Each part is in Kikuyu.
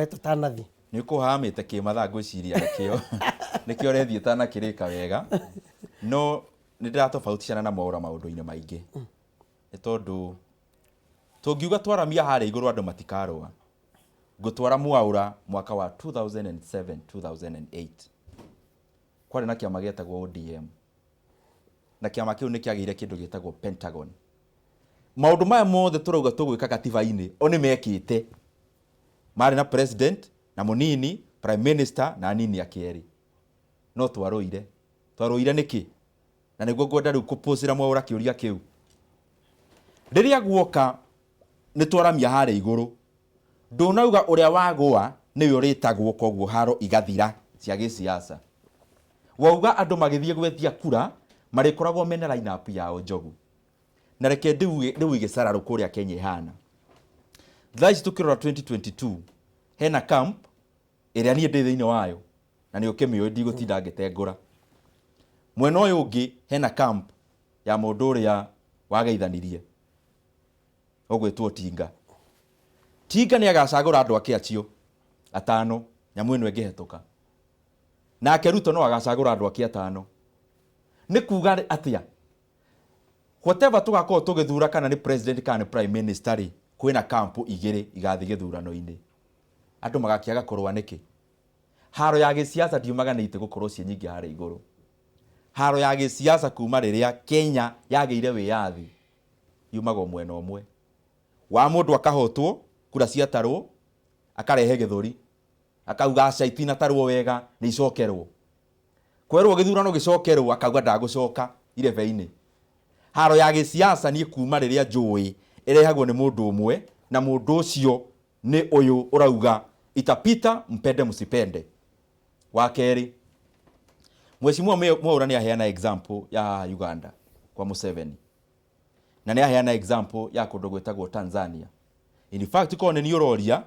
Tũtanathi. Nĩ ũkũhamĩte kĩmathaa, ngwĩciria nĩkĩo ũrethiĩ ũtanakĩrĩka wega. No nĩ ndĩratofauticiana na Mwaũra maũndũ-inĩ maingĩ, nĩ tondũ tũngiuga twaramia harĩa igũrũ andũ matikarũa. Ngũtwara Mwaũra mwaka wa 2007 2008, kwarĩ na kĩama gĩetagwo ODM, na kĩama kĩu nĩ kĩagĩire kĩndũ gĩtagwo Pentagon. Maũndũ maya mothe tũrauga tũgwĩka gatiba-inĩ, o nĩ mekĩte. Marĩ na president na mũnini, prime minister na anini ake erĩ. No twarũire. Twarũire nĩkĩ? Na nĩguo ngwenda rĩu kũpũcĩra Mwaũra kĩũria kĩu. Rĩrĩa guoka nĩ twaramia harĩa igũrũ, ndũnauga ũrĩa wagũa nĩwe ũrĩtagwo, koguo haro igathira cia gĩsiasa. Wauga andũ magĩthiĩ gwetia kura marĩkoragwo mena line up yao njogu. Na reke rĩu igĩcararũ kũrĩa Kenya ĩhana. Thaa ici tũkĩrora 2022, hena camp ĩrĩa niĩ ndĩ thĩinĩ wayo na nĩ ũkĩmĩũĩ, ndigũtinda ngĩtengũra. Mwena ũyũ ũngĩ hena camp ya mũndũ ũrĩa wageithanirie ũgwĩtwo Tinga. Tinga nĩ agacagũra andũ ake acio atano, nyamũ ĩno ĩngĩhetũka. Nake Ruto no agacagũra andũ ake atano. Nĩ kuga atĩa? Whatever tũgakorwo tũgĩthura, kana nĩ president kana nĩ prime minister rĩ, kwĩna camp igĩrĩ igathiĩ gĩthurano-inĩ. Andũ magakĩaga kũrũa nĩkĩ? Haro ya gĩsiasa ndiumaga nĩ itĩ gũkorwo ciĩ nyingĩ harĩa igũrũ. Haro ya gĩsiasa kuma rĩrĩa Kenya yagĩire wĩyathi yumaga o mwena ũmwe. Wa mũndũ akahotwo, kura ciatarwo, akarehe gĩthũri, akauga aca, itinatarwo wega, nĩ icokerwo. Kwerwo gĩthurano gĩcokerwo, akauga ndagũcoka irebe-inĩ. Haro ya gĩsiasa niĩ kuma rĩrĩa njũĩ ĩrehagwo nĩ mũndũ ũmwe, na mũndũ ũcio nĩ ũyũ ũrauga itapita mpende msipende. Wa kerĩ, Mheshimiwa Mwaura nĩ aheana example ya haha Uganda kwa Museveni, na nĩ aheana example ya kũndũ gwĩtagwo Tanzania. In fact, korwo nĩ niĩ ũroria,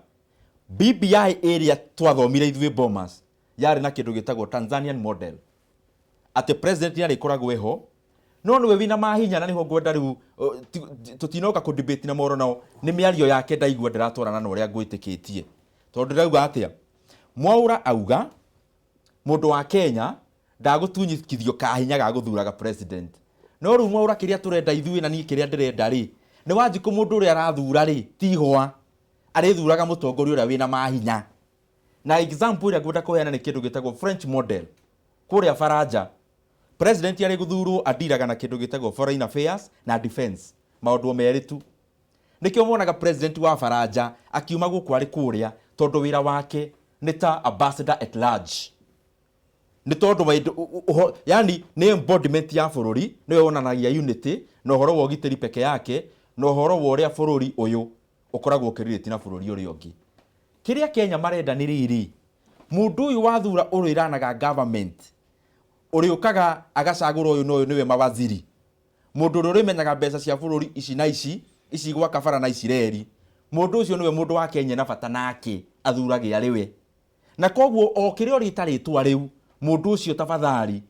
BBI ĩrĩa twathomire ithuĩ Bomas yarĩ na kĩndũ gĩtagwo Tanzanian model, atĩ president nĩ arĩkoragwo eho no nĩwe wĩna mahinya. Na nĩho ngwenda rĩu tũtinoka kũ debate na moro nao nĩ mĩario yake ndaigua ndĩratwarana na ũrĩa ngwĩtĩkĩtie, tondũ ndĩrauga atĩa? Mwaura auga mũndũ wa Kenya ndagũtunyikithio kahinya ga gũthuraga president. No rĩu Mwaura, kĩrĩa tũrenda ithuĩ na niĩ kĩrĩa ndĩrenda rĩ, nĩ Wanjikũ mũndũ ũrĩa arathura rĩ, ti ihũa arĩthuraga, mũtongoria ũrĩa wĩna mahinya. Na example ĩrĩa ngwenda kũheana nĩ kĩndũ gĩtagwo French model. Kũrĩa Faranja, president arĩ gũthurwo andiraga na kĩndũ gĩtagwo foreign affairs na defense, maũndũ o merĩ tu. Nĩkĩo monaga president wa Faranja akiuma gũkũ arĩ kũrĩa, tondũ wĩra wake nĩ ta ambassador at large, nĩ tondũ wa yani nĩ embodiment ya bũrũri, nĩwe wonanagia unity na ũhoro wa ũgitĩri peke yake na ũhoro wa ũrĩa bũrũri ũyũ ũkoragwo ũkĩrĩrĩti na bũrũri ũrĩa ũngĩ. Kĩrĩa Kenya marenda nĩ rĩrĩ, mũndũ ũyũ wathura ũrĩranaga government, ũrĩũkaga agacagũra ũyũ na ũyũ nĩwe mawaziri, mũndũ ũrĩa ũrĩmenyaga mbeca cia bũrũri ici na ici, ici gwaka bara na ici reri, mũndũ ũcio nĩwe mũndũ wa Kenya na bata nake athurage arĩ we. Na koguo o kĩrĩa ũrĩta rĩtwa rĩu, mũndũ ũcio tafadhali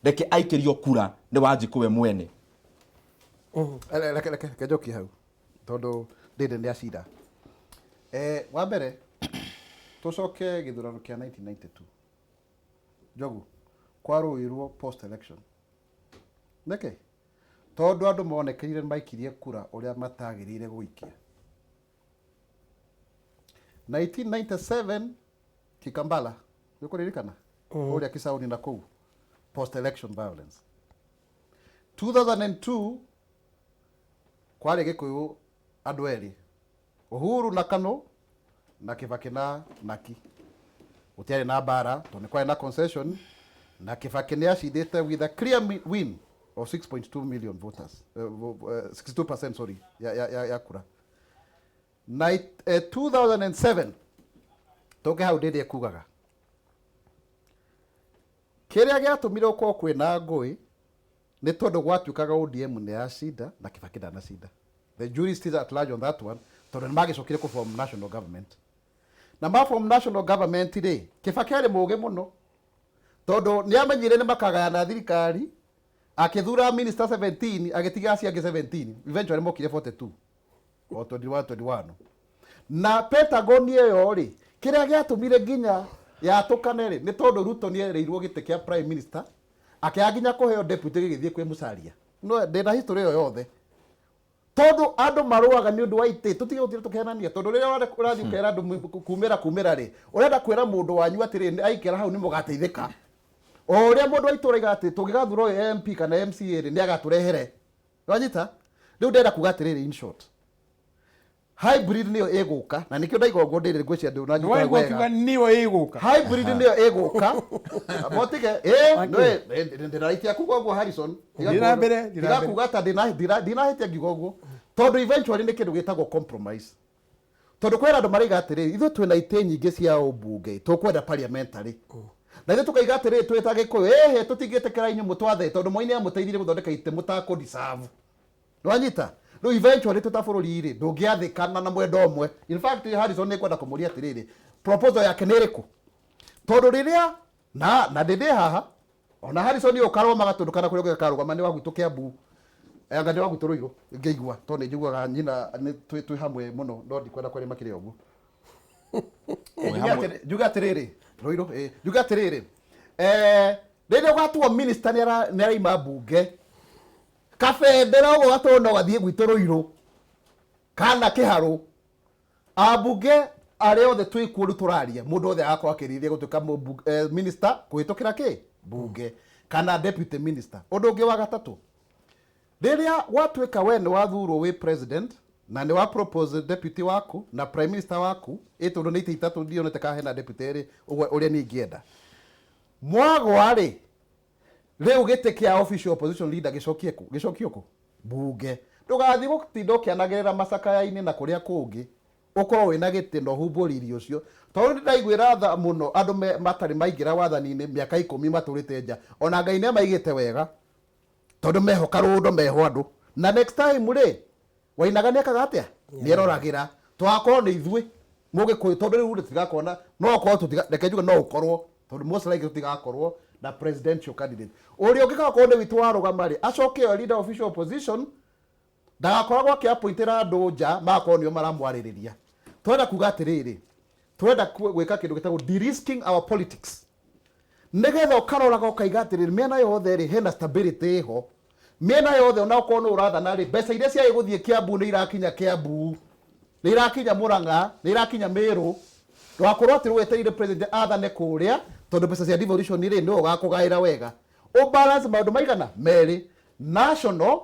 reke aikĩrio kura nĩ Wanjikũ we mwene. Reke njokie hau tondũ ndĩndĩ nĩ acira. Wa mbere tũcoke gĩthurano kĩa 1992, Njogu, kwarũĩrwo post election nĩkĩ? Tondũ andũ monekeire maikirie kura ũrĩa matagĩrĩire gũikia. 1997 Kikambala, nĩ ũkũririkana kũrĩa Kisauni na kũu post election violence. 2002 kwarĩ Gĩkũyũ andũ erĩ, Uhuru na Kanu na Kibaki na Naki. Gũtiarĩ na mbara tondũ nĩ kwarĩ na concession, na Kibaki nĩ acindĩte with a clear win of 6.2 million voters, 62%, sorry, ya kura. Na 2007 tũke hau ndĩndĩ ekugaga kĩrĩa gĩatũmire gũkorwo kwĩna ngũĩ nĩ tondũ gwatuĩkaga ODM nĩ yacinda na Kibaki ndanacinda. The jury is still at large on that one, tondũ nĩ magĩcokire kũ form national government. Na ma form national government rĩ, Kibaki arĩ mũgĩ mũno tondũ nĩ amenyire nĩ makagayana thirikari, akĩthura minister 17, agĩtiga acio angĩ 17. Eventually mokire 42 o 21 21. Na Pentagon ĩyo rĩ, Kĩrĩa gĩatũmire nginya yatũkane rĩ, nĩ tondũ Ruto nĩ erĩirwo gĩtĩ kĩa prime minister, akĩaga nginya kũheo deputy gĩgĩthiĩ kwĩ Musalia. No ndĩna history ĩyo yothe. Tondũ andũ marũaga nĩ ũndũ wa itĩ, tũtige gũtinda tũkĩhenania, tondũ rĩrĩa ũrathiĩ ũkera andũ kumĩra kumĩra rĩ, ũrenda kwĩra mũndũ wanyu atĩrĩ, aikara hau nĩ mũgateithĩka. O ũrĩa mũndũ wa itũũra aigaga atĩ tũngĩgathura ũyũ MP kana MCA rĩ, nĩ agatũrehere. Nĩwanyita? Rĩu ndĩrenda kuga atĩrĩrĩ, in short, hybrid nĩyo ĩgũka, na nĩkĩo ndaiga ũguo ndĩrĩ ngwĩciria ndũnanyita Nĩwaigua wega. ũkiuga nĩyo ĩgũka. Hybrid nĩyo ĩgũka. Motige, ĩ, ndĩraitia kuga ũguo Harrison. Thiĩ na mbere, thiĩ na Tiga mbere. kuga ta ndinahĩtia ngiuga ũguo. Tondũ eventually nĩ kĩndũ gĩtagwo compromise. Tondũ kwĩna andũ maraiga atĩrĩrĩ, ithuĩ twĩna itĩ nyingĩ cia ũmbunge, tũkwenda parliamentary. Na ithuĩ tũkaiga atĩrĩrĩ, twĩ ta Gĩkũyũ, ĩhĩ, tũtingĩtĩkĩra inyuĩ mũtwathe, tondũ Moi nĩamũteithirie gũthondeka itĩ mũtakũ deserve. Nĩwanyita? Rĩu eventually twĩ ta bũrũri rĩ, ndũngĩathĩkana na mwenda ũmwe. In fact, Harrison nĩngwenda kũmũria atĩrĩrĩ, proposal yake nĩ ĩrĩkũ? Tondũ rĩrĩa, na ndĩ haha, ona Harrison ũkarũgama gatũndũ kana kũrĩa ũngĩkarũgama nĩ wa gwitũ Kĩambu. Anga nĩ wa gwitũ Ruiru, ngĩigua, tondũ nĩ njiguaga nyina nĩ twĩ hamwe mũno, no ndikwenda kwaria makĩria ũguo. Njuge atĩrĩrĩ, Ruiru, njuge atĩrĩrĩ, rĩrĩa ũgatuo minister nĩ araima mbunge, kabendera ũguo gatũrwo no gathiĩ gwitũ Ruiru kana Kĩharũ, ambunge arĩa othe twĩ kuo rĩu tũraria, mũndũ othe agakorwo akĩrĩrĩria gũtuĩka minister kũhĩtũkĩra kĩ mbunge kana deputy minister. Ũndũ ũngĩ wa gatatũ, rĩrĩa gwatuĩka we nĩ wathurwo wĩ president na nĩ wa propose deputy waku na prime minister waku, ĩ tondũ nĩ itĩ itatũ ndionete kana hena deputy erĩ ũguo ũrĩa niĩ ingĩenda, mwagwa rĩ, rĩu gĩtĩ kĩa official opposition leader gĩcokie kũ? Gĩcokio kũ? Mbunge. Ndũgathiĩ gũtinda ũkĩanagĩrĩra macakaya-inĩ na kũrĩa kũngĩ, ũkorwo wĩna gĩtĩ na ũhumbwo riri ũcio. Tondũ nĩ ndaiguĩra tha mũno andũ matarĩ maingĩra wathani-inĩ mĩaka 10 matũrĩte nja, ona Ngai nĩ amaigĩte wega, tondũ mehoka rũndo meho andũ. Na next time rĩ, Wainaga nĩ ekaga atĩa? Nĩ eroragĩra. Tũgakorwo nĩ ithuĩ Mũgĩkũyũ, tondũ rĩu rĩ tũtigakorwo na, no ũkorwo tũtiga, reke njuge no ũkorwo, tondũ most likely tũtigakorwo na presidential candidate. Ũrĩa ũngĩgakorwo nĩ witũ warũgama rĩ, acoke oe leader of official opposition, ndagakoragwo akĩappointĩra andũ nja, magakorwo nĩo maramwarĩrĩria. Twenda kuga atĩrĩrĩ, twenda gwĩka kĩndũ gĩtagwo de-risking our politics. Nĩgetha ũkaroraga ũkaiga atĩrĩrĩ, mĩena yothe rĩ, hena stability ĩho. Mĩena yothe ona okorwo nĩ ũrathana rĩ, mbeca iria ciagĩ gũthiĩ Kiambu nĩ irakinya Kiambu, nĩ irakinya Murang'a, nĩ irakinya Meru. Ndũgakorwo atĩ wetereire president athane kũrĩa, tondũ mbeca cia devolution rĩ, nĩwe ũgakũgaĩra wega. Ũ balance maũndũ maigana? Merĩ. National,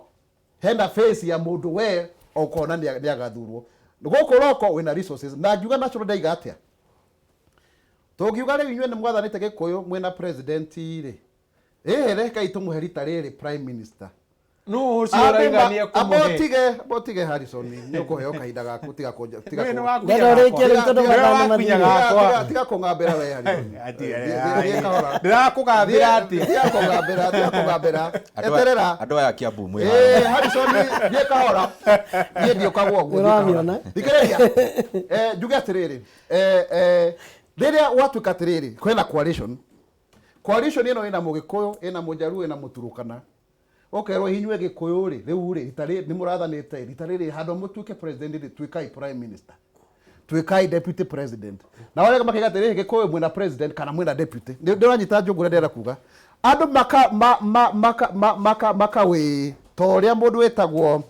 hena face ya mũndũ we ũkona nĩ agathurwo. Gũkũ roko wĩna resources. Na ngiuga national ndaiga atĩa? Tũngiuga rĩu inyuĩ nĩ mwathanĩte Gĩkũyũ mwĩna president rĩ, ĩhĩ rekei tũmũhe rita rĩrĩ prime minister. No ũcio ũraiga nĩ ekũmũhe. Abotige Harrison, nĩ ũkũheo kahinda gaku, tiga kũnja, tiga Nĩ kũ- wakunya Ndenda ũrĩkie gakwa. rĩu tondũ Nĩ mathaa nĩ wakunya mathiru. gakwa. Tiga kũng'ambĩra we Harrison. Thiĩ kahora. Ndĩrakũgambĩra atĩa? Tiga kũng'ambĩra, tiga kũng'ambĩra. Eterera. Andũ aya Kiambu mwĩ Ĩĩ, Harrison, thiĩ kahora. Niĩ ndiũkagwo ũguo, thiĩ kahora. Nĩũramĩona? Thikĩrĩria. Njuge atĩrĩrĩ, rĩrĩa gwatuĩka atĩrĩrĩ, kwĩna coalition. Coalition ĩno ĩna Mũgĩkũyũ, ĩna Mũjaruo, ĩna Mũturũkana. Ũkerwo inyuĩ Gĩkũyũ rĩ, rĩu rĩ, rita rĩrĩ nĩ mũrathanĩte, rita rĩrĩ handũ mũtuĩke president rĩ, tuĩkai prime minister, tuĩkai deputy president. Na arĩa makaiga atĩrĩrĩ, Gĩkũyũ mwĩna president kana mwĩna deputy. Nĩ ndĩranyita njũngũ ũrĩa ndĩrenda kuga. Andũ maka, ma, ma, maka, ma, maka, makawĩ ta ũrĩa mũndũ wĩtagwo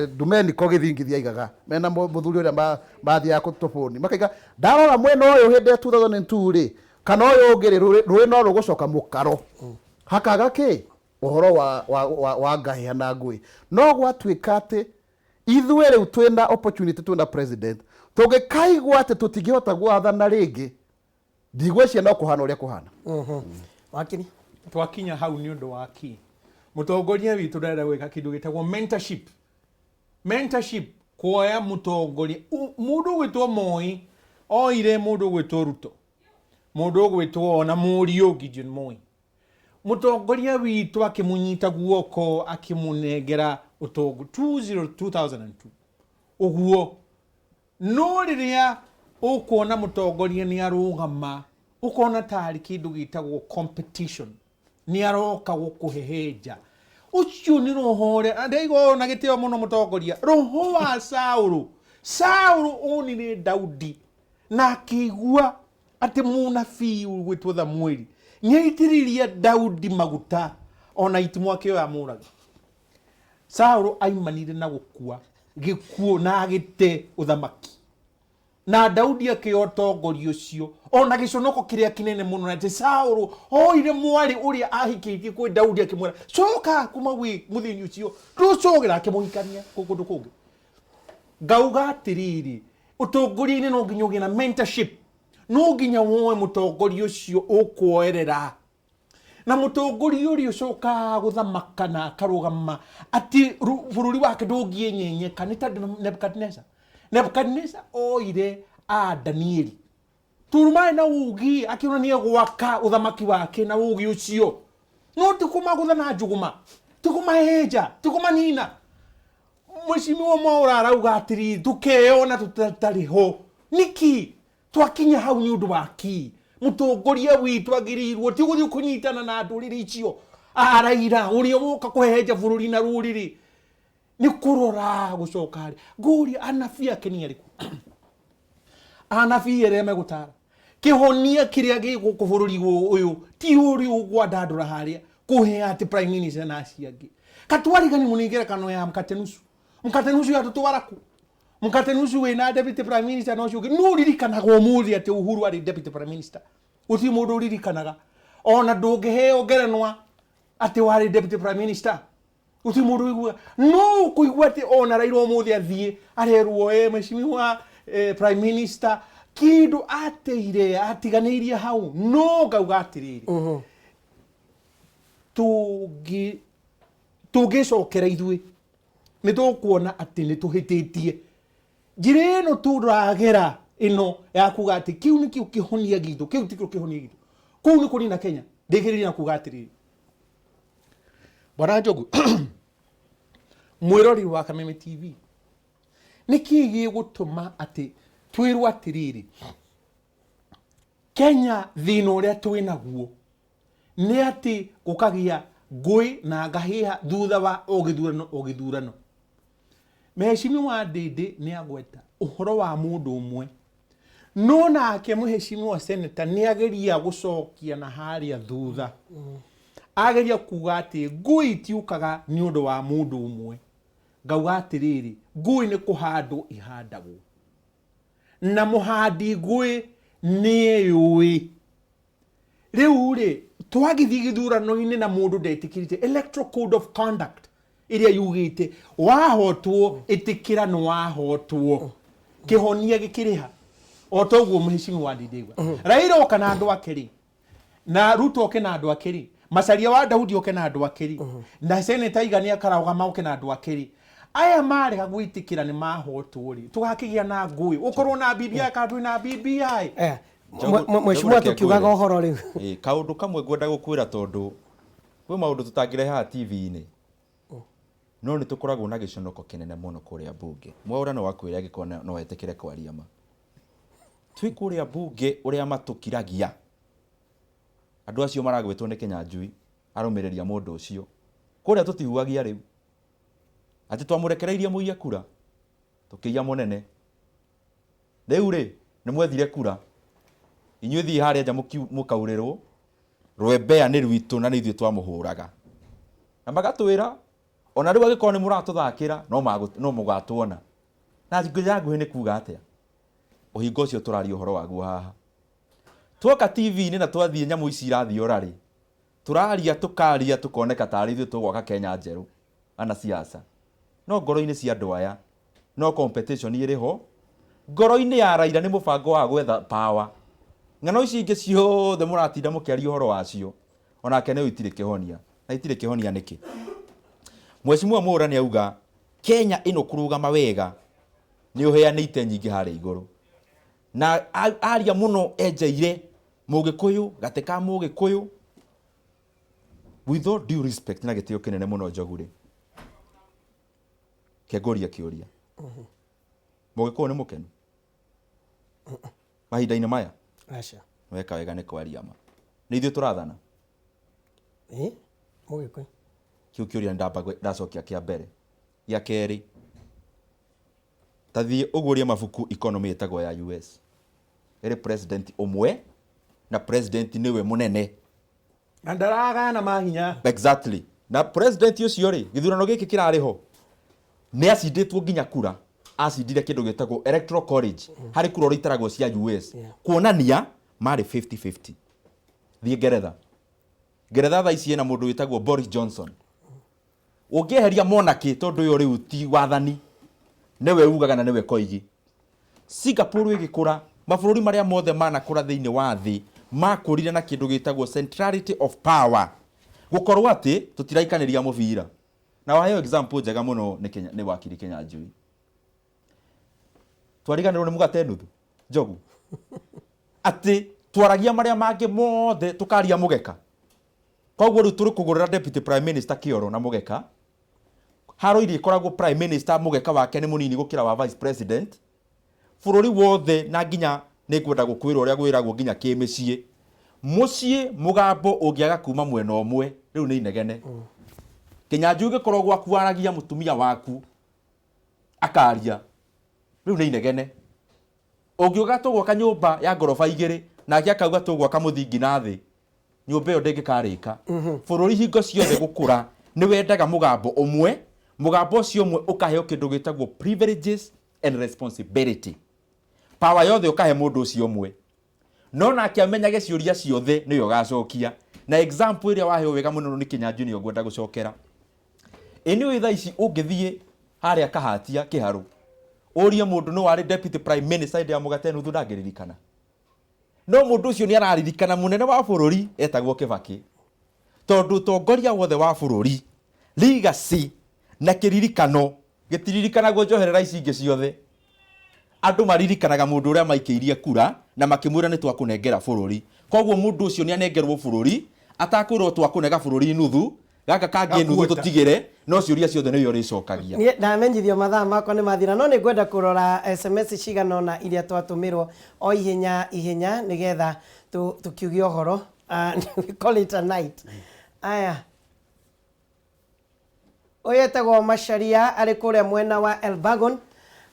Dumeniko Gĩthingithia aigaga mena mũthuri ũrĩa mathiaga tũbũni, makaiga ndarora mwena ũyũ hĩndĩ ya 2002 rĩ, kana ũyũ ũngĩ rĩ, rũĩ no rũgũcoka mũkaro. Hakaga kĩ? Ũhoro wa ngahĩha na ngũĩ. No gwatuĩka atĩ ithuĩ rĩu twĩna opportunity, twĩna president, tũngĩkaigua atĩ tũtingĩhota gwathana rĩngĩ, ndigwĩciria no kũhana ũrĩa kũhana. Wakiri? Twakinya hau nĩ ũndũ wa kĩ? Mũtongoria witũ ndĩrenda gwĩka kĩndũ gĩtagwo mentorship. Mentorship, kuoya mũtongoria. Mũndũ ũgwĩtwo Moi oire mũndũ ũgwĩtwo Ruto, mũndũ ũgwĩtwo ona mũriũ Gideon Moi. Mũtongoria witũ akĩmũnyita guoko akĩmũnengera ũtongo 2002. Ũguo no rĩrĩa ũkuona mũtongoria nĩ arũgama, ũkona tarĩ kĩndũ gĩtagwo competition, nĩ aroka gũkũhehenja. Ũcio nĩ roho ũrĩa ndaigua na gĩtĩo mũno mũtongoria, roho wa Saũlũ. Saũlũ onire Daudi Na akĩigua atĩ mũnabii ũgwĩtwo Thamueli nĩaitĩrĩria Daudi maguta ona itimũ akĩoya amũrage. Saũlũ aimanire na gũkua gĩkuũ na agĩte ũthamaki. Na Daudi akĩoya ũtongoria ũcio ona gĩconoko kĩrĩa kĩnene mũno na atĩ Saũlũ oire mwarĩ ũrĩa ahikĩtie kwĩ Daudi akĩmwĩra coka kuma gwĩ mũthĩni ũcio ndũcogera akĩmũhikania kũndũ kũngĩ. Ngauga atĩrĩrĩ, ũtongoria-inĩ no nginya ũgĩe na mentorship, no nginya woe mũtongoria ũcio ũkuoerera na mũtongoria ũrĩa ũcokaga gũthamaka na akarũgama atĩ bũrũri wake ndũngĩenyenyeka nĩ ta Nebukadneza. Nebukadneza oire a Danieli tondũ marĩ na ũũgĩ akĩona nĩ egwaka ũthamaki wake na ũũgĩ ũcio, no ti kũmagũtha na njũgũma, ti kũmahehenja, ti kũmanina. Mheshimiwa Mwaura arauga atĩrĩrĩ, tũkeyona tũtarĩ ho nĩkĩ? Twakinya hau nĩ ũndũ wa kĩ? Mũtongoria witũ agĩrĩirwo ti gũthiĩ kũnyitana na ndũrĩrĩ icio a Raila ũrĩa woka kũhehenja bũrũri na rũrĩrĩ, nĩ kũrora gũcoka harĩ ngũria anabii ake nĩ arĩkũ? Anabii arĩa megũtara kĩhonia kĩrĩa gĩ gũkũ bũrũri ũyũ ti ũrĩa ũgwandandũra harĩa kũhe atĩ prime minister na acio angĩ. Katwariganĩrwo nĩ ngerekano ya mkate nusu. Mkate nusu yatũtwara kũ? Mkate nusu wĩna deputy prime minister na ũcio ũngĩ. Nũ ũririkanaga ũmũthĩ atĩ Uhuru arĩ deputy prime minister? Gũtirĩ mũndũ ũririkanaga. Ona ndũngĩheo ngerenwa atĩ warĩ deputy prime minister. Gũtirĩ mũndũ ũiguaga. No ũkũigua atĩ ona Raila ũmũthĩ athiĩ arerwo mheshimiwa prime minister, kĩndũ ateire atiganĩirie hau. No ngauga atĩrĩrĩ, tũngĩcokera ithuĩ nĩ tũkuona atĩ nĩ tũhĩtĩtie njĩra ĩno tũragera ĩno ya kuga atĩ kĩu nĩkĩo kĩhonia gitũ, kĩu tikĩo kĩhonia gitũ, kũu nĩ kũnina Kenya. Ndĩkĩrĩria na kuga atĩrĩrĩ, Bwana Njogu, mwĩrori wa Kameme TV, nĩkĩ gĩgũtũma atĩ twĩrwo atĩrĩrĩ Kenya thĩna ũrĩa twĩnaguo nĩ atĩ gũkagĩa ngũĩ na ngahĩha thutha wa o gĩthurano o gĩthurano. Mheshimiwa Ndindi nĩ agweta ũhoro wa mũndũ ũmwe, no nake mheshimiwa senator nĩ ageria gũcokia na harĩa thutha, ageria kuga atĩ ngũĩ itiũkaga nĩ ũndũ wa mũndũ ũmwe. Ngauga atĩrĩrĩ, ngũĩ nĩ kũhandwo ihandagwo, na mũhandi ngũĩ nĩ eyũĩ. Rĩu rĩ, twagĩthiĩ gĩthurano-inĩ na mũndũ ndetĩkĩrĩte electoral code of conduct ĩrĩa yugĩte wahotwo ĩtĩkĩra nĩ wahotwo, kĩhonia gĩkĩrĩha. O toguo mheshimiwa Ndindi auga, Raila oka na andũ ake rĩ, na Ruto oke na andũ ake rĩ, Macharia wa Daudi oke na andũ ake rĩ, na Senator Igania Karauga oke na andũ ake rĩ, aya marega gwĩtĩkĩra nĩ mahotwo rĩ, tũgakĩgĩa na ngũĩ, ũkorwo na BBI kana twĩ na BBI. Mheshimiwa tũkiugaga ũhoro rĩu. Kaũndũ kamwe ngwenda gũkwĩra tondũ kwĩ maũndũ tũtangĩrehe haha TV-inĩ, no nĩ tũkoragwo na gĩconoko kĩnene mũno kũrĩa mbunge. Mwaũra no akwĩre angĩkorwo no etĩkĩre kwaria ma. Twĩ kũrĩa mbunge ũrĩa matũkiragia, andũ acio maragwĩtwo nĩ Kĩnyanjui arũmĩrĩri a mũndũ ũcio. Kũrĩa tũtihuagia rĩu. Atĩ twamũrekereirie mũiye kura, tũkĩiya mũnene. Rĩu rĩ, nĩ mwethire kura. Inyuĩ thiĩ harĩa nja mũkaurĩrwo, rwembea nĩ rwitũ na nĩ ithuĩ twamũhũraga. Na magatwĩra, ona rĩu angĩkorwo nĩ mũratũthakĩra, no mũgatuona. Na njĩra nguhĩ nĩ kuga atĩa? Ũhinga ũcio tũraria ũhoro waguo haha. Tuoka TV-inĩ na twathiĩ nyamũ ici irathiĩ ũrarĩ, tũraria tũkaria tũkoneka tarĩ ithuĩ tũgwaka Kenya njerũ, ana siasa. No ngoro-inĩ cia andũ aya, no competition ĩrĩ ho. Ngoro-inĩ ya Raila nĩ mũbango wa gwetha power. Ng'ano ici ingĩ ciothe mũratinda mũkĩaria ũhoro wacio, onake nĩ itirĩ kĩhonia. Na itirĩ kĩhonia nĩkĩ? Mheshimiwa Mwaura nĩ auga Kenya ĩno kũrũgama wega nĩ ũheanĩte nyingĩ harĩa igũrũ. Na aria mũno enjeire Mũgĩkũyũ, gatĩ ka Mũgĩkũyũ. With all due respect na gĩtĩo kĩnene mũno Njogu rĩ, kengũria kĩũria. Mũgĩkũyũ nĩ mũkenu mahinda-inĩ maya? Aca. Weka wega nĩ kwaria ma. Nĩ ithuĩ tũrathana? Mũgĩkũyũ. Kĩu kĩũria ndamba ndacokia kĩa mbere. Gĩa kerĩ, ta thiĩ ũguũrie mabuku economy ĩtagwo ya US. Ĩrĩ president ũmwe na president nĩwe mũnene. Na ndaragayana mahinya. Exactly. Na president ũcio rĩ, gĩthurano gĩkĩ kĩrarĩ ho nĩ acindĩtwo nginya kura, acindire kĩndũ gĩtagwo electoral college harĩ kura ũrĩa itaragwo cia US, kuonania marĩ 50-50. Thiĩ Ngeretha. Ngeretha thaa ici ĩna mũndũ wĩtagwo Boris Johnson. Ũngĩeheria monarchy, tondũ ũyũ rĩu ti wathani, nĩwe ugaga na nĩwe koigi. Singapore ĩgĩkũra, mabũrũri marĩa mothe manakũra thĩinĩ wa thĩ makũrire na kĩndũ gĩtagwo centrality of power, gũkorwo atĩ tũtiraikanĩria mũbira. Na waheo example njega mũno nĩ Kenya, nĩ wakiri Kĩnyanjui. Twariganĩrwo nĩ mũgate nuthu njogu, atĩ twaragia marĩa mangĩ mothe tũkaria mũgeka. Koguo rĩu tũrĩ kũgũrĩra deputy prime minister kĩoro na mũgeka. Haro iria ikoragwo prime minister mũgeka wake nĩ mũnini gũkĩra wa vice president. Bũrũri wothe, na nginya nĩ ngwenda gũkwĩra ũrĩa gwĩragwo nginya kĩmĩciĩ. Mũciĩ mũgambo ũngĩaga kuma mwena ũmwe, rĩu nĩ inegene. Kĩnyanjui ũngĩkorwo gwaku waragia mũtumia waku akaria, rĩu nĩ inegene. Ũngiuga tũgwaka nyũmba ya ngoroba igĩrĩ, nake akauga tũgwaka mũthingi na thĩ, nyũmba ĩyo ndĩngĩkarĩka. Bũrũri hingo ciothe gũkũra nĩ wendaga mũgambo ũmwe, mũgambo ũcio ũmwe ũkaheo kĩndũ gĩtagwo privileges and responsibility. Power yothe ũkahe mũndũ ũcio ũmwe, no nake amenyage ciũria ciothe nĩwe ũgacokia. Na example ĩrĩa waheo wega mũno nĩ Kĩnyanjui, nĩyo ngwenda gũcokera. Ĩ nĩ ũĩ thaa ici ũngĩthiĩ harĩa Kahatia Kĩharũ ũrie mũndũ nĩ warĩ deputy prime minister hĩndĩ ya mũgate nuthu, ndangĩririkana. No mũndũ ũcio nĩ araririkana mũnene wa bũrũri etagwo Kĩbakĩ, tondũ ũtongoria wothe wa bũrũri, legacy na kĩririkano gĩtiririkanagwo njoherera ici ingĩ ciothe. Andũ maririkanaga mũndũ ũrĩa maikĩirie kura na makĩmwĩra nĩ twakũnengera bũrũri. Koguo mũndũ ũcio nĩ anengerwo bũrũri atakwĩrwo twakũnega bũrũri nuthu, gaka kangĩ nuthu tũtigĩre, no ciũria ciothe nĩwe ũrĩcokagia. Niĩ ndamenyithio mathaa makwa nĩ mathira, no nĩ ngwenda kũrora SMS cigana ũna iria twatũmĩrwo o ihenya ihenya nĩgetha tũkiuge ũhoro. We call it a night. Aya, ũyũ etagwo Macharia arĩ kũrĩa mwena wa Elbagon.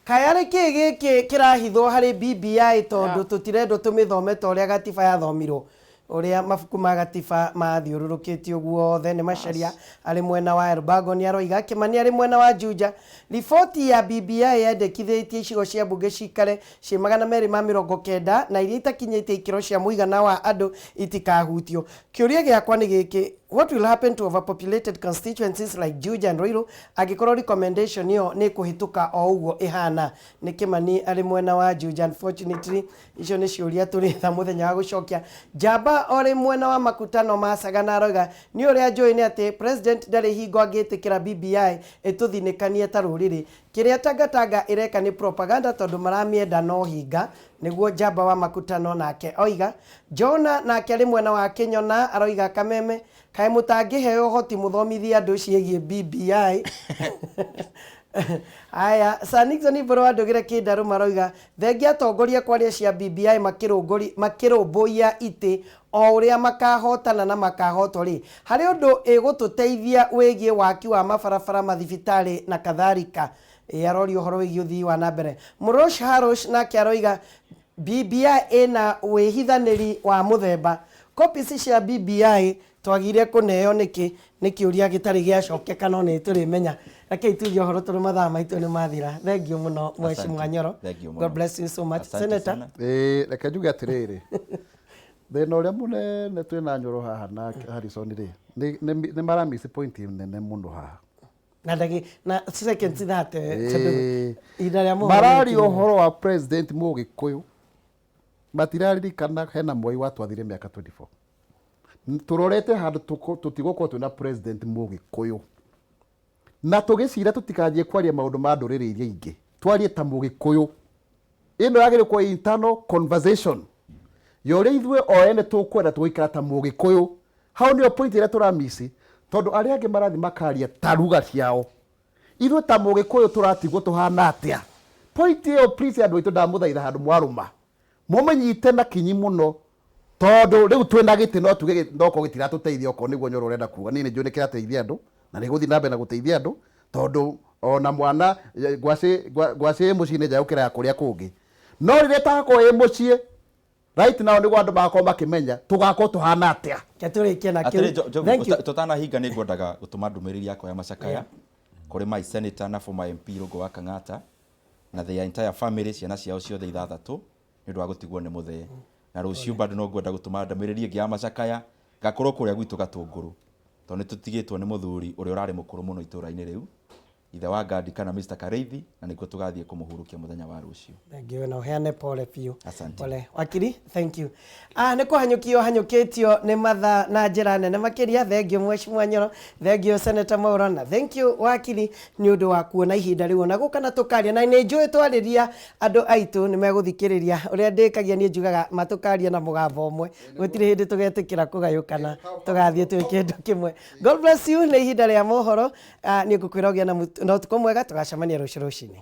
Kaĩ arĩ kĩ gĩkĩ kĩrahithwo harĩ BBI, tondũ tũtirendwo tũmĩthome ta ũrĩa gatiba yathomirwo, ũrĩa mabuku ma gatiba mathiũrũrũkĩtio guothe? Nĩ Macharia arĩ mwena wa Elbagon aroiga. Kĩmani arĩ mwena wa Juja, riboti ya BBI yendekithĩtie icigo cia mbunge cikare ciĩ 290 na iria itakinyĩtie ikĩro cia mũigana wa andũ itikahutio. Kĩũria gĩakwa nĩ gĩkĩ: what will happen to overpopulated constituencies like Juja and Ruiru angĩkorwo recommendation ĩyo nĩ ĩkũhĩtũka o ũguo ĩhana? Nĩ Kĩmani arĩ mwena wa Juja. Unfortunately, icio nĩ ciũria tũrĩetha mũthenya wa gũcokia. Njamba orĩ mwena wa Makutano ma Sagana aroiga, nĩ ũrĩa njũĩ nĩ atĩ president ndarĩ hingo angĩtĩkĩra BBI ĩtũthinĩkanie ta rũrĩrĩ. Kĩrĩa Tangatanga ĩreka nĩ propaganda tondũ maramĩenda no hinga. Nĩguo Njamba wa Makutano nake oiga. Jona nake arĩ mwena wa Kĩnyona aroiga, Kameme, kaĩ mũtangĩheo ũhoti mũthomithie andũ ciĩgiĩ BBI? Aya, Sir Nixon Mbũrũ wa Ndũgĩre Kĩndarũ maroiga, thengia atongoria kwaria cia BBI makĩrũmbũiya itĩ o ũrĩa makahotana na makahotwo rĩ, harĩ ũndũ ĩgũtũteithia wĩgiĩ waki wa mabarabara, mathibitarĩ na kadhalika? Ĩ aroria ũhoro wĩgiĩ ũthii wa na mbere. Mũrosh Harosh nake aroiga BBI ĩna wĩhithanĩri wa mũthemba. Copies cia BBI twagire kũneo nĩkĩ? Nĩ kĩũria gĩtarĩ gĩacokeka, no nĩ tũrĩmenya. Rekei tuge ũhoro tondũ mathaa maitũ nĩ mathira. Thank you mũno, Mheshimiwa Nyoro. Thank you mũno. God bless you so much. Asante Senator. sana. Ĩĩ, reke njuge atĩrĩrĩ, thĩna ũrĩa mũnene twĩna Nyoro haha na Harrison rĩ, nĩ maramisi point nene mũno haha. Na ndagĩ na seconds 30, tondũ ihinda rĩa mohoro Mararia nĩ ũhoro wa president Mũgĩkũyũ, matiraririkana hena Moi watwathire mĩaka 24. Tũrorete handũ tũtigũkorwo twĩna president Mũgĩkũyũ, na tũgĩcira tũtikanjie kwaria maũndũ ma ndũrĩrĩ iria ingĩ, twarie ta Mũgĩkũyũ. Ĩno yagĩrĩirwo gũkorwo internal conversation ya ũrĩa ithuĩ o ene tũkwenda tũgũikara ta Mũgĩkũyũ. Hau nĩyo point ĩrĩa tũramisi, tondũ arĩa angĩ marathiĩ makaria ta ruga ciao, ithuĩ ta Mũgĩkũyũ tũratigwo tũhana atĩa? Point ĩyo, please, andũ aitũ, ndamũthaitha handũ mwarũma mũmĩnyite na kinyi mũno, tondũ rĩu twĩna gĩtĩ no tuge nokorwo gĩtiratũteithia, okorwo nĩguo Nyoro ũrenda kuga. Niĩ nĩ njũĩ nĩ kĩrateithia andũ na nĩ gũthiĩ na mbere na gũteithia andũ, tondũ ona mwana ngwacĩ ĩ mũciĩ nĩ njega gũkĩra ya kũrĩa kũngĩ, no rĩrĩa ĩtagakorwo ĩ mũciĩ. Right now nĩguo andũ magakorwo makĩmenya tũgakorwo tũhana atĩa. Ketũrĩkie na Atĩrĩ, kĩu. Njogu, Thank you. Tũtanahinga nĩ ngwendaga gũtũma ndũmĩrĩri yakwa ya macakaya kũrĩ my senator na former MP Rũngũ wa Kang'ata na their entire family, ciana ciao ciothe ithathatũ, nĩ ũndũ wa gũtigwo nĩ mũthee. Na rũciũ bado no ngwenda gũtũma ndũmĩrĩri ĩngĩ ya macakaya, ngakorwo kũrĩa gwitũ Gatũngũrũ, tondũ nĩ tũtigĩtwo nĩ mũthuri ũrĩa ũrarĩ mũkũrũ mũno itũũra-inĩ rĩu, ithe wa Gadi kana Mr. Kareithi, na nĩkuo tũgathiĩ kũmũhurũkia mũthenya wa rũciũ. Thank you, na ũheane pole biũ. Asante. Pole. Wakiri, thank you. Ah, nĩ kũhanyũkio hanyũkĩtio nĩ mathaa na njĩra nene makĩria. Thank you Mheshimiwa Nyoro, thank you Senator Mwaura, na thank you wakiri nĩ ũndũ wa kuona ihinda rĩu ona gũka na tũkaria, na nĩ njũĩ twarĩria andũ aitũ nĩ megũthikĩrĩria. Ũrĩa ndĩkagia niĩ njugaga matũkaria na mũgambo ũmwe, gũtirĩ hĩndĩ tũgetĩkĩra kũgayũkana, tũgathiĩ twĩ kĩndũ kĩmwe. God bless you. Nĩ ihinda rĩa mohoro. Ah, nĩ ngũkwĩra ũgĩe na ũtukũ mwega, tũgacemania rũciũ rũcinĩ.